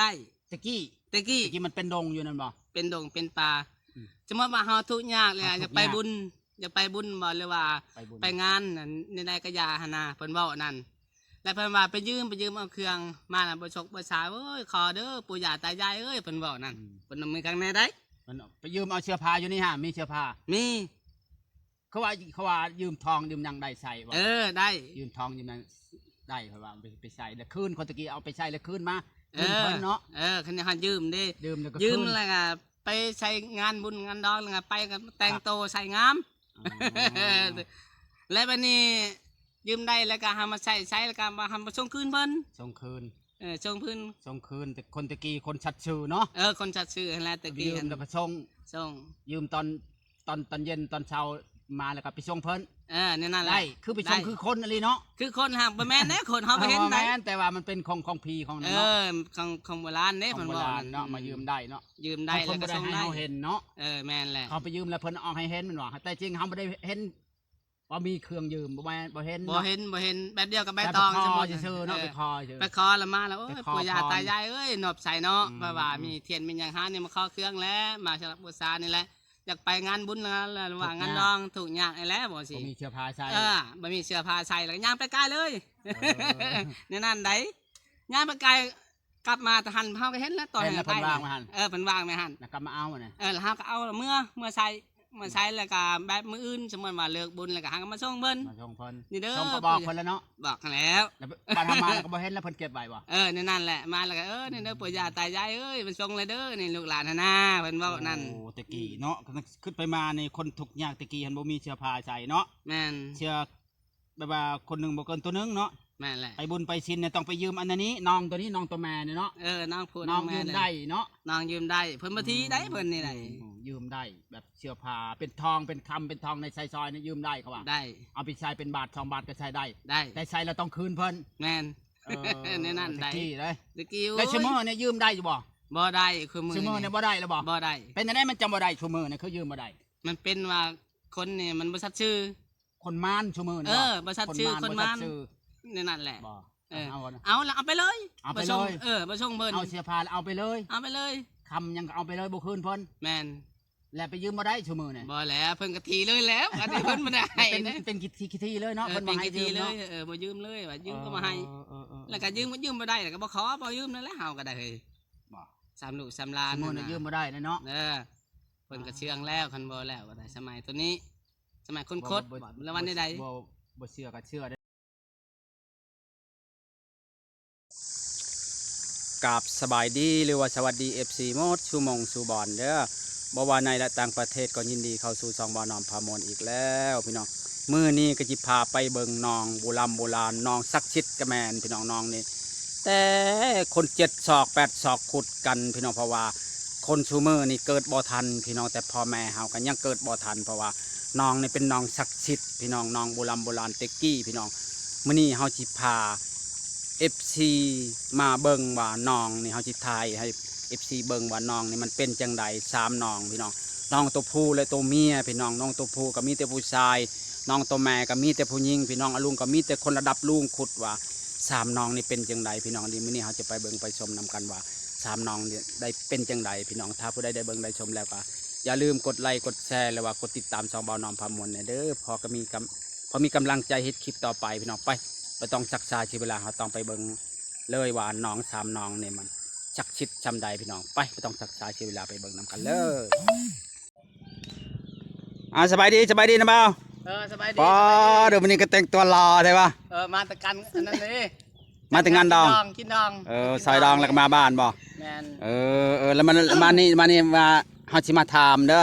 ໄດ້ ແຕ່ກີ້ ແຕ່ກີ້ ແຕ່ກີ້ມັນເປັນດົງຢູ່ນັ້ນບໍ່? ເປັນດົງເປັນປ່າ. ອືມ ສົມມຸດວ່າເຮົາທຸກຍາກແລ້ວ ເຮົາທຸກຍາກ ຢາກໄປບຸນ ຢາກໄປບຸນບໍ່ ຫຼືວ່າໄປບຸນ ໄປງານອັນໃດກໍຢ່າຫັ້ນນະ ເພິ່ນເວົ້າອັນນັ້ນ. ແລ້ວເພິ່ນວ່າໄປຢືມ ໄປຢືມເອົາເຄື່ອງມານະ ບໍ່ຊົກບໍ່ຊາ ໂອ້ຍ ຂໍເດີປູ່ຍ່າຕາຍາຍເອີຍ ເພິ່ນເວົ້ານັ້ນ. ອືມ ເພິ່ນມີຄາງແນວໃດ ເພິ່ນໄປຢືມເອົາເສື້ອຜ້າຢູ່ນີ້ຫາ ມີເສື້ອຜ້າ ມີ. ເຂົາວ່າ ເຂົາວ່າຢືມທອງຢືມຫຍັງໄດ້ໃຊ້ບໍ່? ເອີ ໄດ້ ຢືມທອງຢືມຫຍັງໄດ້ ເຂົາວ່າໄປ ໄປໃຊ້ແລ້ວຄືນ ຄົນຕະກີ້ເອົາໄປໃຊ້ແລ້ວຄືນມາ ເອີ ຢືມເພິ່ນເນາະ. ເອີ ຄັນເຮົາຢືມເດ້ ຢືມແລ້ວກໍ ຢືມຄືນ ແລ້ວກໍໄປໃຊ້ງານບຸນງານດອງ ແລ້ວກໍໄປກໍແຕ່ງໂຕໃສ່ງາມ. ອໍ ແລ້ວບັດນີ້ຢືມໄດ້ແລ້ວກໍເຮົາມາໃຊ້ ໃຊ້ແລ້ວກໍມາ ເຮົາມາສົ່ງຄືນເພິ່ນ ສົ່ງຄືນ. ເອີ ສົ່ງຄືນ ສົ່ງຄືນ ແຕ່ຄົນແຕ່ກີ້ຄົນສັດຊື່ເນາະ. ເອີ ຄົນສັດຊື່ຫັ້ນແຫຼະ ແຕ່ກີ້ຫັ້ນ ຢືມແລ້ວກໍສົ່ງ ສົ່ງ ຢືມຕອນ ຕອນ ຕອນເຢັນຕອນເຊົ້າມາແລ້ວກໍໄປສົ່ງເພິ່ນ. ເອີ ແນວນັ້ນແຫຼະ ໄດ້ ຄືໄປສົ່ງ ໄດ້ ຄືຄົນອີ່ຫຼີເນາະ. ຄືຄົນຫາກບໍ່ແມ່ນເດ້ ຄົນເຮົາບໍ່ເຫັນໄດ໋ ແມ່ນ ແຕ່ວ່າມັນເປັນຂອງ ຂອງຜີຂອງນັ້ນເນາະ. ເອີ ຂອງ ຂອງໂບລານເດ້ ຂອງໂບລານເນາະ ເພິ່ນບອກ ມາຢືມໄດ້ເນາະ ຢືມໄດ້ແລ້ວກໍສົ່ງໄດ້ ເຂົາບໍ່ໄດ້ໃຫ້ເຮົາເຫັນເນາະ. ເອີ ແມ່ນແຫຼະ ເຂົາໄປຢືມແລ້ວເພິ່ນອອກໃຫ້ເຫັນແມ່ນບໍ່? ແຕ່ຈິງເຮົາບໍ່ໄດ້ເຫັນ ບໍ່ມີເຄື່ອງຢືມ ບໍ່ແມ່ນ ບໍ່ເຫັນ ບໍ່ເຫັນ ບໍ່ເຫັນ ແບບດຽວກັບໃບຕອງ ໄປຂໍຊື່ໆເນາະ. ເອີ ໄປຂໍຊື່ ໄປຂໍລະມາລະ ໂອ້ຍ ເອີ ໄປຂໍ ປູ່ຍ່າຕາຍາຍເອີຍ ນອບໃສ່ເນາະ. ອືມ ແບບວ່າມີທຽນມີຫຍັງຫານີ້ມາຂໍເຄື່ອງແຫຼະ ມາສຳລັບບູຊານີ້ແຫຼະ ຢາກໄປງານບຸນງານ ຫຼືວ່າງານດອງ ທຸກຍາກນີ້ແຫຼະ ບໍ່ຊິ ບໍ່ມີເສື້ອຜ້າໃສ່. ເອີ ບໍ່ມີເສື້ອຜ້າໃສ່ ແລ້ວກໍຍ່າງໄປກາຍເລີຍ. ເອີ ແນວນັ້ນໃດ໋ ຍ່າງໄປກາຍ ກັບມາແຕ່ຫັ້ນ ເຮົາກໍເຫັນແລ້ວ ຕອນເຫັນແລ້ວ ເພິ່ນວາງໄວ້ຫັ້ນ ເອີ ເພິ່ນວາງໄວ້ຫັ້ນ ແລ້ວກໍມາເອົາຫັ້ນນະ. ເອີ ແລ້ວເຮົາກໍເອົາເມືອ ເມືອໃສ່ ເມືອໃສ່ ແລ້ວກໍແບບມື້ອື່ນ ສົມມຸດວ່າເລີກບຸນ ແລ້ວກໍເຮົາກໍມາສົ່ງເພິ່ນ ມາສົ່ງເພິ່ນ ນີ້ເດີ ສົ່ງກໍບອກເພິ່ນແລ້ວເນາະ ບອກຫັ້ນແລ້ວ. ແລ້ວບັດເຮົາມາແລ້ວກໍບໍ່ເຫັນແລ້ວ ເພິ່ນເກັບໄວ້ບໍ່? ເອີ ແນວນັ້ນແຫຼະ ມາແລ້ວກໍ ເອີ ນີ້ເດີ ປູ່ຍ່າຕາຍາຍເອີຍ ມາສົ່ງແລ້ວເດີ ນີ້ລູກຫຼານຫັ້ນນາ ເພິ່ນເວົ້ານັ້ນ. ໂອ້ ແຕ່ກີ້ເນາະ ຄຶດໄປມານີ້ ຄົນທຸກຍາກແຕ່ກີ້ຫັ້ນ ບໍ່ມີເສື້ອຜ້າໃສ່ເນາະ. ແມ່ນ ເສື້ອ ແບບວ່າຄົນໜຶ່ງບໍ່ເກີນໂຕໜຶ່ງເນາະ. ແມ່ນແຫຼະ ໄປບຸນໄປສິນນີ້ຕ້ອງໄປຢືມອັນນີ້ ນ້ອງໂຕນີ້ ນ້ອງໂຕແມ່ນີ້ເນາະ. ເອີ ນ້ອງຜູ້ ນ້ອງ ນ້ອງແມ່ ຢືມໄດ້ເນາະ ນ້ອງຢືມໄດ້ ເພິ່ນບໍ່ຖີໄດ້ ອືມ ເພິ່ນນີ້ໄດ້ ອືມ ຢືມໄດ້ ແບບເສື້ອຜ້າເປັນທອງເປັນຄຳເປັນທອງໃນໃຊ້ສອຍນີ້ຢືມໄດ້ ເຂົາວ່າ ໄດ້ ເອົາໄປໃສ່ເປັນບາດສອງບາດກໍໃຊ້ໄດ້ ໄດ້ ແຕ່ໃຊ້ແລ້ວຕ້ອງຄືນເພິ່ນ. ແມ່ນ ເອີ ແນວນັ້ນໃດ໋ ແຕ່ກີ້ເດ້ ແຕ່ກີ້ ໂອ້ຍ ແລ້ວຊຸມື້ນີ້ຢືມໄດ້ຢູ່ບໍ່? ບໍ່ໄດ້ ຊຸມື້ ຊຸມື້ນີ້ບໍ່ໄດ້ແລ້ວບໍ່? ບໍ່ໄດ້. ເປັນຈັ່ງໃດມັນຈັ່ງບໍ່ໄດ້ ຊຸມື້ນີ້ຄືຢືມບໍ່ໄດ້? ມັນເປັນວ່າຄົນນີ້ມັນບໍ່ສັດຊື່ ຄົນມານຊຸມື້ນີ້ ເອີ ບໍ່ ບໍ່ສັດຊື່ ຄົນມານ ຄົນມານ ບໍ່ສັດຊື່ ແນວນັ້ນແຫຼະ ບໍ່ ເອີ ເອົາ ເອົາລະ ເອົາໄປເລີຍ ເອົາໄປເລີຍ ບໍ່ສົ່ງ ເອີ ບໍ່ສົ່ງເພິ່ນ ເອົາເສື້ອຜ້າແລ້ວເອົາໄປເລີຍ ເອົາໄປເລີຍ ຄຳຫຍັງກໍເອົາໄປເລີຍ ບໍ່ຄືນເພິ່ນ. ແມ່ນ ແລ້ວໄປຢືມບໍ່ໄດ້ຊຸມື້ນີ້ ບໍ່ແລ້ວ ເພິ່ນກໍຖີເລີຍແລ້ວ ອັນນີ້ເພິ່ນບໍ່ໄດ້ ເປັນ ເປັນຂີ້ ຂີ້ຖີເລີຍເນາະ ເອີ ເພິ່ນບໍ່ໃຫ້ຢືມເນາະ ເອີ ບໍ່ຢືມເລີຍ ວ່າຢືມກໍບໍ່ໃຫ້ ເອີ ເອີ ເອີ ແລ້ວກໍຢືມກໍຢືມບໍ່ໄດ້ ແລ້ວກໍບໍ່ຂໍ ບໍ່ຢືມນັ້ນແຫຼະ ເຮົາກໍໄດ້ເຮີ້ຍ ບໍ່ ສາມລູກສາມຫຼານ ຊຸມື້ນີ້ຢືມບໍ່ໄດ້ແລ້ວເນາະ ເອີ ເພິ່ນກໍເຊື່ອງແລ້ວ ຄັນບໍ່ແລ້ວກໍໄດ້ ສະໄໝໂຕນີ້ ສະໄໝຄົນຄົດ ບໍ່ ບໍ່ ລະວັນໃດ ບໍ່ ບໍ່ເຊື່ອກໍເຊື່ອເດ້. ກາບສະບາຍດີ ຫຼືວ່າສະຫວັດດີ ເອັຟຊີ ໝົດສູ່ໝ່ອງສູ່ບ່ອນເດີ ບໍ່ວ່າໃນ ແລະ ຕ່າງປະເທດ ກໍຍິນດີເຂົ້າສູ່ຊ່ອງບ່າວນ້ອມພາມ່ວນອີກແລ້ວພີ່ນ້ອງ. ມື້ນີ້ກໍຊິພາໄປເບິ່ງໜອງໂບລຳໂບລານ ໜອງສັກສິດກໍແມ່ນພີ່ນ້ອງ ໜອງນີ້ ແຕ່ຄົນເຈັດສອກແປດສອກຂຸດກັນພີ່ນ້ອງ ເພາະວ່າ ຄົນຊຸມື້ນີ້ເກີດບໍ່ທັນພີ່ນ້ອງ ແຕ່ພໍ່ແມ່ເຮົາກໍຍັງເກີດບໍ່ທັນ ເພາະວ່າໜອງນີ້ເປັນໜອງສັກສິດພີ່ນ້ອງ ໜອງໂບລຳໂບລານແຕ່ກີ້ພີ່ນ້ອງ. ມື້ນີ້ເຮົາຊິພາເອັຟຊີມາເບິ່ງວ່າໜອງນີ້ ເຮົາຊິຖ່າຍໃຫ້ເອັຟຊີເບິ່ງວ່າໜອງນີ້ມັນເປັນຈັ່ງໃດ ສາມໜອງພີ່ນ້ອງ ໜອງໂຕຜູ້ ແລະ ໂຕເມຍພີ່ນ້ອງ. ໜອງໂຕຜູ້ກໍມີແຕ່ຜູ້ຊາຍ ໜອງໂຕແມ່ກໍມີແຕ່ຜູ້ຍິງພີ່ນ້ອງ ອາລຸງກໍມີແຕ່ຄົນລະດັບລຸງ ຂຸດວ່າ ສາມໜອງນີ້ເປັນຈັ່ງໃດພີ່ນ້ອງ. ມື້ນີ້ເຮົາຈະໄປເບິ່ງໄປຊົມນຳກັນວ່າ ສາມໜອງນີ້ໄດ້ເປັນຈັ່ງໃດພີ່ນ້ອງ. ຖ້າຜູ້ໃດໄດ້ເບິ່ງໄດ້ຊົມແລ້ວກໍຢ່າລືມກົດໄລ້ກົດແຊ ຫຼືວ່າກົດຕິດຕາມຊ່ອງບ່າວນ້ອມພາມ່ວນແດ່ເດີ ພໍກໍມີກຳ ພໍມີກຳລັງໃຈເຮັດຄລິບຕໍ່ໄປພີ່ນ້ອງ. ໄປ ບໍ່ຕ້ອງຊັກຊ້າເສຍເວລາ ເຮົາຕ້ອງໄປເບິ່ງເລີຍວ່າໜອງສາມໜອງນີ້ມັນສັກສິດຊ່ຳໃດພີ່ນ້ອງ. ໄປ ບໍ່ຕ້ອງຊັກຊ້າເສຍເວລາ ໄປເບິ່ງນຳກັນເລີຍ. ອ່າ ສະບາຍດີ ສະບາຍດີນະບ່າວ. ເອີ ສະບາຍດີ ປ້າ ສະບາຍດີ ເດີ ມື້ນີ້ກໍແຕ່ງຕົວຫຼໍ່ແທ້ວະ. ເອີ ມາແຕ່ກັນອັນນັ້ນເດ້ ມາແຕ່ງານດອງ ກິນດອງ ກິນດອງ. ເອີ ກິນດອງ ຊອຍດອງແລ້ວກໍມາບ້ານບໍ່? ແມ່ນ ເອີ ເອີ ແລ້ວມາ ມານີ້ ມານີ້ວ່າເຮົາຊິມາຖາມເດີ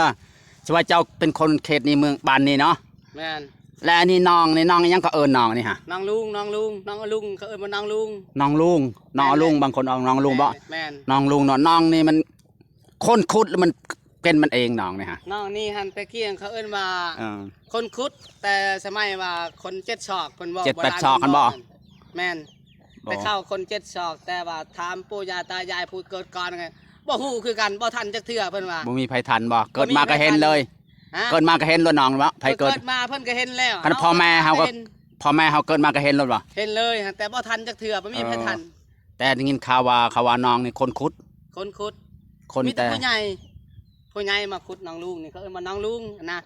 ຊິວ່າເຈົ້າເປັນຄົນເຂດນີ້ ເມືອງ ບ້ານນີ້ເນາະ? ແມ່ນ ແລະ ອັນນີ້ໜອງນີ້ ໜອງອີ່ຫຍັງເຂົາເອີ້ນໜອງນີ້ຫະ? ໜອງລຸງ ໜອງລຸງ ໜອງອະລຸງ ເຂົາເອີ້ນວ່າໜອງລຸງ. ໜອງລຸງ ໜອງອະລຸງ ແມ່ນ ບາງຄົນເອີ້ນໜອງລຸງບໍ່? ແມ່ນ ໜອງລຸງເນາະ. ໜອງນີ້ມັນ ຄົນຂຸດ ຫຼື ມັນເປັນມັນເອງໜອງນີ້ຫະ? ໜອງນີ້ຫັ້ນ ແຕ່ກີ້ເຂົາເອີ້ນວ່າ ເອີ ຄົນຂຸດ ແຕ່ສະໄໝວ່າຄົນເຈັດສອກ ເພິ່ນເວົ້າ ເຈັດແປດສອກຫັ້ນບໍ່? ແມ່ນ ໄປເຂົ້າຄົນເຈັດສອກ ແຕ່ວ່າຖາມປູ່ຍ່າຕາຍາຍຜູ້ເກີດກ່ອນ ບໍ່ຮູ້ຄືກັນ ບໍ່ທັນຈັກເທື່ອ ເພິ່ນວ່າ. ບໍ່ມີໃຜທັນບໍ່? ເກີດມາກໍເຫັນເລີຍ ເກີດມາກໍເຫັນໂລດໜອງເນາະ ໃຜເກີດ ເກີດມາເພິ່ນກໍເຫັນແລ້ວ. ຄັນພໍ່ແມ່ເຮົາກໍ ພໍ່ແມ່ເຮົາເກີດມາກໍເຫັນໂລດບໍ່? ເຫັນເລີຍ ແຕ່ບໍ່ທັນຈັກເທື່ອ ບໍ່ມີໃຜທັນ ເອີ. ແຕ່ ແອດໄດ້ຍິນຂ່າວວ່າ ເຂົາວ່ານ້ອງນີ້ຄົນຂຸດ ຄົນຂຸດ ຄົນ ມີແຕ່ ແຕ່ຜູ້ໃຫຍ່ ຜູ້ໃຫຍ່ມາຂຸດໜອງລຸງນີ້ ເຂົາເອີ້ນວ່າໜອງລຸງນະ.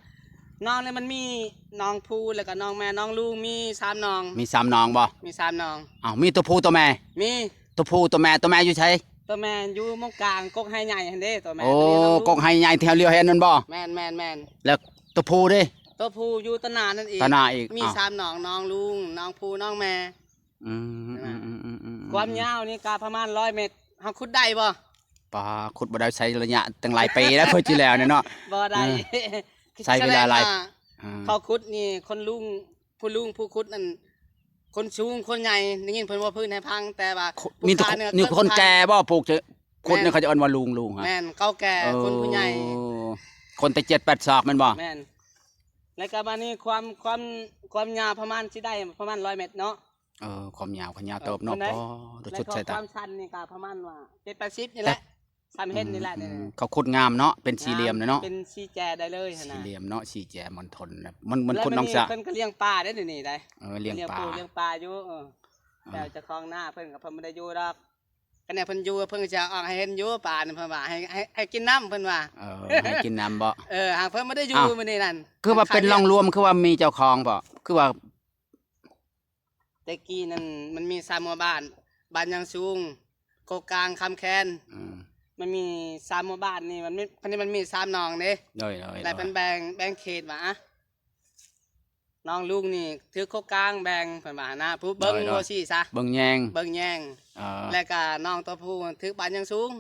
ໜອງນີ້ມັນມີໜອງພູ ແລ້ວກໍໜອງແມ່ ໜອງລຸງ ມີສາມໜອງ ມີສາມໜອງບໍ່? ມີສາມໜອງ. ອ້າວ ມີຕົວຜູ້ຕົວແມ່? ມີ. ຕົວຜູ້ຕົວແມ່ ຕົວແມ່ຢູ່ໃສ? ຕົວແມ່ຢູ່ມົງກາງ ກົກໄຮໃຫຍ່ຫັ້ນເດ້ ຕົວແມ່. ໂອ້ ຕົວນີ້ໜອງລຸງ ກົກໄຮໃຫຍ່ທີ່ເຮົາລຽວເຫັນນັ້ນບໍ່? ແມ່ນໆໆ. ແລ້ວຕົວຜູ້ເດ້? ຕົວຜູ້ຢູ່ຕາໜ້ານັ້ນອີກ ຕາໜ້າອີກ. ມີ ອ້າວ ສາມໜອງ ໜອງລຸງ ໜອງພູ ໜອງແມ່. ອືມ ເຫັນບໍ່? ອືມໆໆໆໆ ຄວາມຍາວນີ້ກະປະມານຮ້ອຍແມັດ. ເຮົາຂຸດໄດ້ບໍ່? ປາ ຂຸດບໍ່ໄດ້ ໃຊ້ໄລຍະຕັ້ງຫຼາຍປີແລ້ວ ເພື່ອຊິແລ້ວນີ້ເນາະ. ບໍ່ໄດ້ ເອີ ໃຊ້ເວລາຫຼາຍ ສະແດງວ່າ ເອີ ເຂົາຂຸດນີ້ຄົນລຸງ ຜູ້ລຸງຜູ້ຂຸດນັ້ນ ຄົນສູງຄົນໃຫຍ່ ໄດ້ຍິນເພິ່ນເວົ້າພື້ນໃຫ້ຟັງ ແຕ່ວ່າ ຄົນ ມີແຕ່ ຜູ້ຂ້າເໜືອ ມີຄົນແກ່ບໍ່? ຜູ້ຈະ ແມ່ນ ຂຸດນີ້ເຂົາຈະເອີ້ນວ່າລຸງ ລຸງຫະ? ແມ່ນ ເກົ່າແກ່ ເອີ ຄົນຜູ້ໃຫຍ່ ຄົນແຕ່ເຈັດແປດສອກແມ່ນບໍ່? ແມ່ນ. ແລ້ວກໍບາດນີ້ຄວາມ ຄວາມ ຄວາມຍາວປະມານ ຊິໄດ້ປະມານຮ້ອຍແມັດເນາະ. ເອີ ຄວາມຍາວ ຄວາມຍາວເຕີບເນາະ. ເອີ ປາ ສຸດໃສ່ຕາ. ຄວາມສັ້ນນີ້ກໍປະມານວ່າເຈັດແປດສິບນີ້ແຫຼະ ສ່ຳເຫັນນີ້ແຫຼະ. ອືມ ນີ້ ອືມ ເຂົາຂຸດງາມເນາະ ເປັນສີ່ຫຼ່ຽມເນາະ ເປັນສີ່ແຈໄດ້ເລີຍຫັ້ນນະ ສີ່ຫຼ່ຽມເນາະ ສີ່ແຈມ່ອນທົນນະ. ມັນ ມັນຂຸດໜອງສະ ແລ້ວບາດນີ້ເພິ່ນກໍລ້ຽງປາໄດ້ ດຽວນີ້ໄດ໋. ເອີ ລ້ຽງປາ ລ້ຽງປູ ລ້ຽງປາຢູ່. ເອີ ເອີ ແຕ່ເຈົ້າຂອງນາເພິ່ນກໍ ເພິ່ນບໍ່ໄດ້ຢູ່ດອກ. ຄັນແມ່ນເພິ່ນຢູ່ ເພິ່ນຈະອອກໃຫ້ເຫັນຢູ່ປານ ເພິ່ນວ່າໃຫ້ ໃຫ້ ໃຫ້ກິນນ້ຳ ເພິ່ນວ່າ. ເອີ ໃຫ້ກິນນ້ຳບໍ່? ເອີ ຫາກເພິ່ນບໍ່ໄດ້ຢູ່ມື້ນີ້ນັ້ນ. ຄືວ່າເປັນລອງລວມ ຄືວ່າມີເຈົ້າຂອງບໍ່? ຄືວ່າ ແຕ່ກີ້ນັ້ນມັນມີສາມໝູ່ບ້ານ ບ້ານຍາງສູງ ໂຄກກາງ ຄຳແຄນ. ອືມ ມັນມີສາມໝູ່ບ້ານນີ້ ມັນມີ ຄັນນີ້ມັນມີສາມໜອງເດ້. ໂດຍໆໆ ແລ້ວເພິ່ນແບ່ງ ແບ່ງເຂດວ່າ ອະ ໜອງລຸງນີ້ຖືກໂຄກກາງແບ່ງ ເພິ່ນວ່າຫັ້ນນະ ຜູ້ເບິ່ງ ໂດຍໆ ບໍ່ຊີ້ຊະ ເບິ່ງແຍງ ເບິ່ງແຍງ. ເອີ ແລ້ວກະໜອງຕົວຜູ້ຖືກບ້ານຍາງສູງ.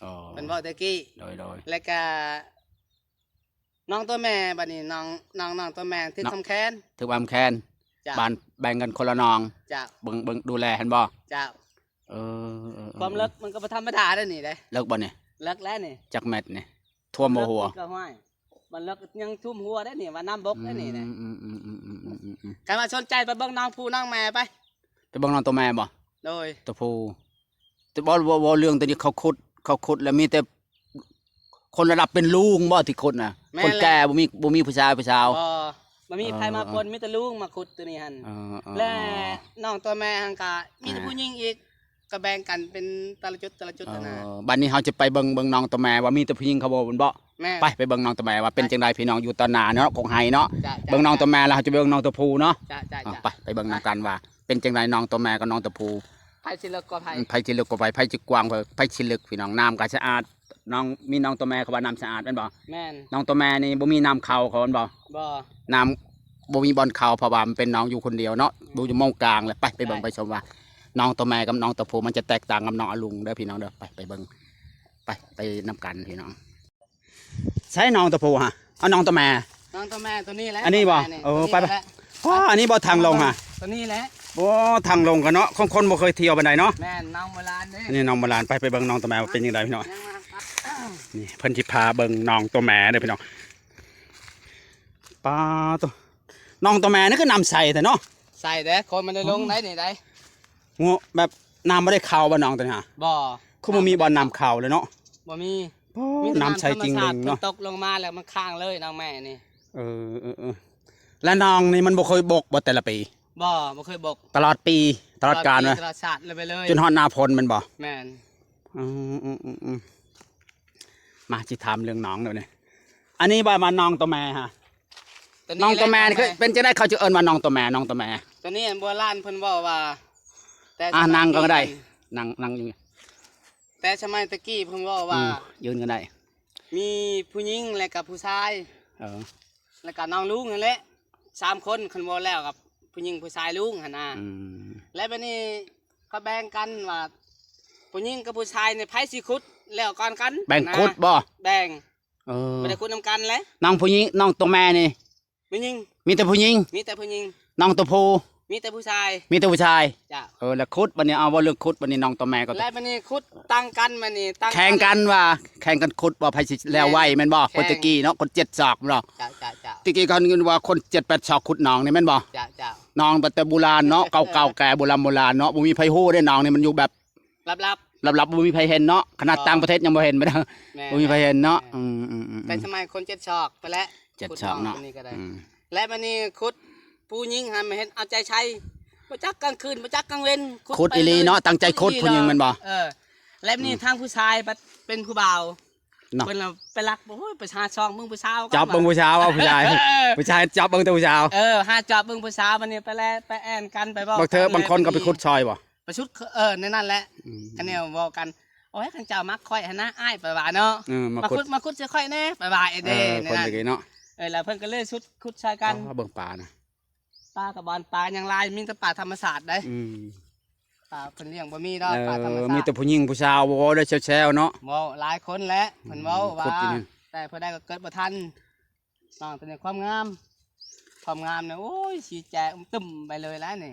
ອໍ ເພິ່ນເວົ້າແຕ່ກີ້. ໂດຍໆ ແລ້ວກະໜອງຕົວແມ່ ບາດນີ້ໜອງ ໜອງ ໜອງຕົວແມ່ຖືກຄຳແຄນ ຖືກຄຳແຄນ. ເຈົ້າ ບ້ານແບ່ງກັນຄົນລະໜອງ. ເຈົ້າ ເບິ່ງ ເບິ່ງດູແລຫັ້ນບໍ່? ເຈົ້າ. ເອີ ຄວາມເລິກມັນກໍບໍ່ທຳມະດາເດ້ນີ້ເດ້. ເລິກບໍ່ນີ້? ເລິກແລ້ວນີ້. ຈັກແມັດນີ້? ຖ້ວມບໍ່ຫົວ? ເລິກກໍຫ້ວຍ ມັນເລິກຍັງຖ້ວມຫົວໄດ້ນີ້ ວ່ານ້ຳບົກໄດ້ນີ້ນະ. ອືມໆໆໆ ຄັນວ່າສົນໃຈໄປເບິ່ງນ້ອງຜູ້ນ້ອງແມ່ໄປ ໄປເບິ່ງນ້ອງຕົວແມ່ບໍ່? ໂດຍ ຕົວຜູ້. ແຕ່ເວົ້າ ເວົ້າ ເວົ້າເລື່ອງຕົວນີ້ ເຂົາຂຸດ ເຂົາຂຸດແລ້ວມີແຕ່ຄົນລະດັບເປັນລຸງບໍ່ທີ່ຂຸດນະ? ແມ່ນແຫຼະ ຄົນແກ່ ບໍ່ມີ ບໍ່ມີຜູ້ຊາຍ ຜູ້ສາວ. ບໍ່ ບໍ່ມີໃຜມາປົນ ເອີ ມີແຕ່ລຸງມາຂຸດຕົວນີ້ຫັ້ນ. ເອີໆ ແລະນ້ອງຕົວແມ່ຫັ້ນກະມີແຕ່ ອ່າ ຜູ້ຍິງອີກ ກໍແບ່ງກັນເປັນແຕ່ລະຈຸດ ແຕ່ລະຈຸດ. ເອີ ຫັ້ນນະ. ບັດນີ້ເຮົາຈະໄປເບິ່ງ ເບິ່ງນ້ອງຕົວແມ່ວ່າມີແຕ່ຜູ້ຍິງເຂົາບໍ່ແມ່ນບໍ່? ແມ່ນ. ໄປ ໄປເບິ່ງນ້ອງຕົວແມ່ວ່າເປັນ ໄປ ຈັ່ງໃດ ພີ່ນ້ອງຢູ່ຕາໜ້າເນາະ ກົກໄຮເນາະ. ເຈົ້າ ເບິ່ງນ້ອງຕົວແມ່ແລ້ວເຮົາຈະໄປເບິ່ງນ້ອງຕົວຜູ້ເນາະ. ເຈົ້າ ເຈົ້າ ເຈົ້າ ໄປ ໄປເບິ່ງນຳກັນວ່າເປັນຈັ່ງໃດ ນ້ອງຕົວແມ່ກັບນ້ອງຕົວຜູ້. ໃຜຊິເລິກກວ່າໃຜ? ອືມ ໃຜຊິເລິກກວ່າໃຜ? ໃຜຊິກວ້າງກວ່າໃຜ? ໃຜຊິເລິກ ພີ່ນ້ອງ. ນ້ຳກໍສະອາດ ນ້ອງ ມີນ້ອງຕົວແມ່ເຂົາວ່ານ້ຳສະອາດແມ່ນບໍ່? ແມ່ນ. ນ້ອງຕົວແມ່ນີ້ບໍ່ມີນ້ຳເຂົ້າເຂົາແມ່ນບໍ່? ບໍ່ ນ້ຳບໍ່ມີບ່ອນເຂົ້າ ເພາະວ່າມັນເປັນໜອງຢູ່ຄົນດຽວເນາະ. ອືມ ຢູ່ໝ່ອງກາງແຫຼະ. ໄປ ໄປເບິ່ງ ໄປ ໄປຊົມວ່ານ້ອງຕົວແມ່ກັບນ້ອງຕົວຜູ້ມັນຈະແຕກຕ່າງກັບນ້ອງອະລຸງເດີ ພີ່ນ້ອງເດີ. ໄປ ໄປເບິ່ງ ໄປ ໄປນຳກັນ ພີ່ນ້ອງ. ໃສນ້ອງຕົວຜູ້ຫະ? ເອົານ້ອງຕົວແມ່ ນ້ອງຕົວແມ່ຕົວນີ້ແຫຼະ. ອັນນີ້ບໍ່? ຕົວແມ່ນີ້ ເອີ ຕົວນີ້ ໄປ ແຫຼະ. ອໍ ອັນນີ້ບໍ່ທາງລົງຫະ? ຕົວນີ້ແຫຼະ. ໂອ້ ທາງລົງກັນເນາະ ຂອງຄົນບໍ່ເຄີຍທ່ຽວປານໃດເນາະ. ແມ່ນ ນ້ອງໂບລານເດ້ ອັນນີ້ນ້ອງໂບລານ. ໄປ ໄປເບິ່ງນ້ອງຕົວແມ່ວ່າເປັນຈັ່ງໃດ ພີ່ນ້ອງ. ນີ້ເພິ່ນຊິພາເບິ່ງນ້ອງຕົວແມ່ເດີ ພີ່ນ້ອງ. ປາໂຕ ນ້ອງຕົວແມ່ນີ້ຄືນ້ຳໃສແທ້ເນາະ. ໃສເດ້ ຄົນມັນໄດ້ລົງໄດ້ນີ້ໄດ໋. ໂອ້ ແບບນ້ຳບໍ່ໄດ້ເຂົ້າບໍ່ນ້ອງຕົວນີ້ຫະ? ບໍ່ ຄືບໍ່ມີບ່ອນນ້ຳເຂົ້າເລີຍເນາະ. ບໍ່ມີ. ໂອ້ ນ້ຳໃສຈິງເລີຍເນາະ ນ້ຳທຳມະຊາດ ຕົກລົງມາແລ້ວມັນຄ້າງເລີຍນ້ອງແມ່ນີ້. ເອີໆໆ ແລະນ້ອງນີ້ມັນບໍ່ເຄີຍບົກບໍ່ແຕ່ລະປີ? ບໍ່ ບໍ່ເຄີຍບົກ ຕະຫຼອດປີ ຕະຫຼອດການເລີຍ ຕະຫຼອດຊາດເລີຍໄປເລີຍ ຈົນຮອດໜ້າຝົນແມ່ນບໍ່? ແມ່ນ. ອືມໆໆໆ ມາຊິຖາມເລື່ອງນ້ອງເດີນີ້. ອັນນີ້ວ່າ ວ່ານ້ອງຕົວແມ່ຫະ? ນ້ອງຕົວແມ່ນີ້ເປັນຈັ່ງໃດ ເຂົາຈະເອີ້ນວ່ານ້ອງຕົວແມ່ ນ້ອງຕົວແມ່? ຕົວນີ້ອັນໂບລານເພິ່ນເວົ້າວ່າ ອ່າ ນັ່ງກໍໄດ້ ນັ່ງ ນັ່ງຢູ່. ແຕ່ສະໄໝແຕ່ກີ້ເພິ່ນເວົ້າວ່າ ອືມ ຢືນກໍໄດ້ ມີຜູ້ຍິງແລະກະຜູ້ຊາຍ ເອີ ແລະກະນ້ອງລຸງຫັ້ນແຫຼະ ສາມຄົນ ຄັນເວົ້າແລ້ວກັບຜູ້ຍິງຜູ້ຊາຍລຸງຫັ້ນນະ. ອືມ ແລະບາດນີ້ເຂົາແບ່ງກັນວ່າ ຜູ້ຍິງກັບຜູ້ຊາຍນີ້ໃຜຊິຂຸດແລ້ວກ່ອນກັນ ແບ່ງຂຸດບໍ່? ແບ່ງ. ເອີ ບໍ່ໄດ້ຂຸດນຳກັນແຫຼະ. ນ້ອງຜູ້ຍິງ ນ້ອງຕົວແມ່ນີ້ ຜູ້ຍິງ ມີແຕ່ຜູ້ຍິງ ມີແຕ່ຜູ້ຍິງ. ນ້ອງຕົວຜູ້ ມີແຕ່ຜູ້ຊາຍ ມີແຕ່ຜູ້ຊາຍ. ເຈົ້າ. ເອີ ແລ້ວຂຸດ ບັດນີ້ເອົາ ເວົ້າເລື່ອງຂຸດ ບັດນີ້ນ້ອງຕົວແມ່ກໍ ແລ້ວບັດນີ້ຂຸດຕັ້ງກັນ ບັດນີ້ຕັ້ງ ແຂ່ງກັນວ່າ ແຂ່ງກັນຂຸດວ່າໃຜຊິແລ້ວໄວແມ່ນບໍ່? ແຂ່ງ ຄົນແຕ່ກີ້ເນາະ ຄົນເຈັດສອກເນາະ. ເຈົ້າໆໆ. ແຕ່ກີ້ເຂົາເອີ້ນວ່າຄົນເຈັດແປດສອກຂຸດໜອງນີ້ແມ່ນບໍ່? ເຈົ້າໆ. ໜອງແຕ່ໂບລານເນາະ ເກົ່າໆແກ່ໂບລານໂບລານເນາະ ບໍ່ມີໃຜຮູ້ເດ້ ໜອງນີ້ມັນຢູ່ແບບ ລັບໆ ລັບໆ ບໍ່ມີໃຜເຫັນເນາະ ຂະໜາດຕ່າງປະເທດຍັງບໍ່ເຫັນ ບໍ່ມີໃຜເຫັນເນາະ. ເອີ ອືມໆໆໆ ແຕ່ສະໄໝຄົນເຈັດສອກໄປແຫຼະ ເຈັດສອກເນາະ ຂຸດໜອງຕົວນີ້ກໍໄດ້. ອືມ ແລະບັດນີ້ຂຸດ ຜູ້ຍິງຫັ້ນມາເຮັດເອົາໃຈໃສ່ ບໍ່ຈັກກາງຄືນບໍ່ຈັກກາງເວັນ ຂຸດອີ່ຫຼີເນາະ ຕັ້ງໃຈຂຸດຜູ້ຍິງແມ່ນບໍ່? ເອີ ແລ້ວນີ້ ອືມ ທາງຜູ້ຊາຍບັດເປັນຜູ້ບ່າວ ເນາະ ເພິ່ນລະໄປລັກ ໂອ້ຍ ໄປຫາຊອກເບິ່ງຜູ້ສາວ ຈອບເບິ່ງຜູ້ສາວ ເອົາຜູ້ຊາຍ ເອີ ຜູ້ຊາຍຈອບເບິ່ງແຕ່ຜູ້ສາວ ເອີ ຫາຈອບເບິ່ງຜູ້ສາວ ບັດນີ້ໄປແລ ໄປແອນກັນ ໄປເວົ້າ ບາງເທື່ອບາງຄົນກໍໄປຂຸດຊອຍບໍ່? ໄປຊຸດ ເອີ ໃນນັ້ນແຫຼະ ອືມ ຄັນແນວເວົ້າກັນ ໂອ້ຍ ຄັນເຈົ້າມັກຂ້ອຍຫັ້ນນະ ອ້າຍ ໄປວ່າເນາະ ເອີ ມາ ມາ ຂຸດ ຂຸດ ມາຂຸດໃສ່ຂ້ອຍແດ່ ໄປວ່າເອເດ້ ເອີ ໃນນັ້ນ ເນາະ ເອີ ແລ້ວເພິ່ນກໍເລີຍຊຸດ ຂຸດໃສ່ກັນ ອໍ ເບິ່ງປານະ ປາກະບ່ອນ ປາຍັງຫຼາຍ ມີແຕ່ປາທຳມະຊາດເດ້ ອືມ ປາເພິ່ນລ້ຽງບໍ່ມີດອກ ເອີ ປາທຳມະຊາດ ມີແຕ່ຜູ້ຍິງຜູ້ສາວ ເວົ້າໄດ້ແຊວໆເນາະ ເວົ້າຫຼາຍຄົນແຫຼະ ເພິ່ນເວົ້າວ່າ ແຕ່ຜູ້ໃດກໍເກີດບໍ່ທັນ ນ້ອງໂຕນີ້ຄວາມງາມ ຄວາມງາມນະ ໂອ້ຍ ສີແຈະຕຶ້ມໄປເລີຍແຫຼະນີ້